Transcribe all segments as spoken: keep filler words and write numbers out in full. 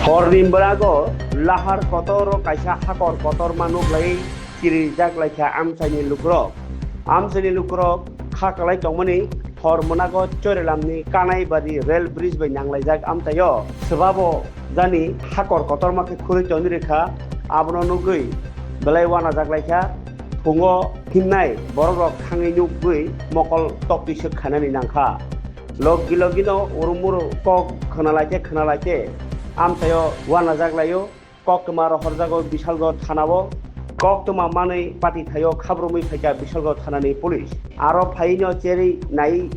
Horni bwrago lahar kotoro kaisa hakor kotorma nuklai kirijak laikha amchaini lukurok. Amchaini lukurok kha kwlai tongmani hor mwnago Chorilamni Kanaibari rail bridge bai nanglaijak amchaio. Swbabo jani hakor kotorma khe khurui tongwi rwkha, abono nugwi belai wanajak laikha. Phungo himnai borokrok thangwi nugwi mokol toktwi swk khainani nangkha. Logi logino urumuru kok khwnalaite khwnalaite amchaio wanajak laio. Koktwma rohorjago Bisalgor thanao. Koktwma manwi pati thaio khabrumwi phaikha Bisalgor thanani police. Aro phaino cherwi nai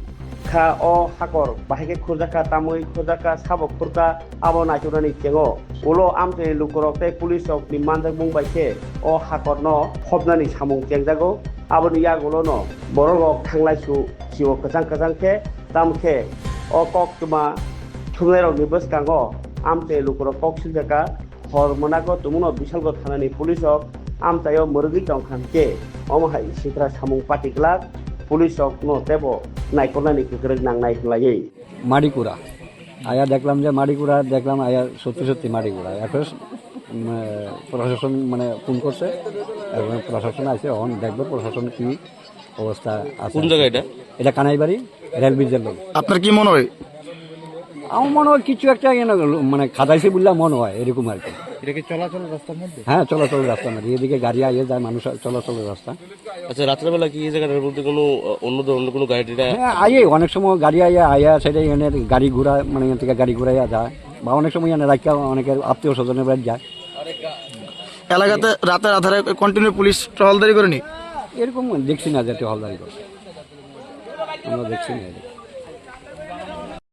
kha o hakor bahai khe khurjakha, tamwi khurjakha, sabo khurkha, abo naituknani chengo. Ulo amchaini lukurok tei police rokni manjakmung bai khe o hakorno phobnani samung chengjago. Aboni yagulono borok rok thanglai su sio kwchang kwchang khe, tamo khe o koktwma thumnairokni bwskango amchaini lukurok kok siljakha. Hor mwnago tumuno Bisalgor thanani police rok amchaio mwrwgwi tongkha hwnkhe, omo hai sikra samung pati glak police rokno teibo naikolnani kwkrwk nangnai hwnlaiwi. মাড়িকুড়া। আয়া দেখলাম যে মাড়িকুড়া, দেখলাম আয়া সত্যি সত্যি মাড়িকুড়া। এখন, উম, প্রশাসন মানে ফোন করছে এবং প্রশাসন আছে, এখন দেখবে প্রশাসন কি অবস্থা আছে। কোন জায়গা এটা? এটা কানাইবাড়ি রেল ব্রিজের লোক। আপনার কি মনে হয়? আমার মনে হয় কিছু একটা, ইয়ে, না, মানে খাদাইছে বললে মনে হয় এরকম আর কি। এটা কি চলাচল রাস্তার মধ্যে? হ্যাঁ, চলাচল রাস্তার মধ্যে। এদিকে গাড়ি আইয়ে যায়, মানুষ চলাচলের রাস্তা। আচ্ছা, রাত্রেবেলা কি এই জায়গাটার মধ্যে কোনো, আহ, অন্য ধরনের কোনো গাড়ি টাড়ি? হ্যাঁ, আইয়ে, অনেক সময় গাড়ি আইয়া, আইয়া সেটা এনে গাড়ি ঘোড়া, মানে এখান থেকে গাড়ি ঘোড়া যায়, বা অনেক সময় এনে রাখা অনেকের আত্মীয় স্বজনের বাড়ি যায়। এলাকাতে রাতের আধারে কন্টিনিউ পুলিশ টহলদারি করেনি? এরকম দেখছি না যে টহলদারি করছে, আমরা দেখছি না এরকম।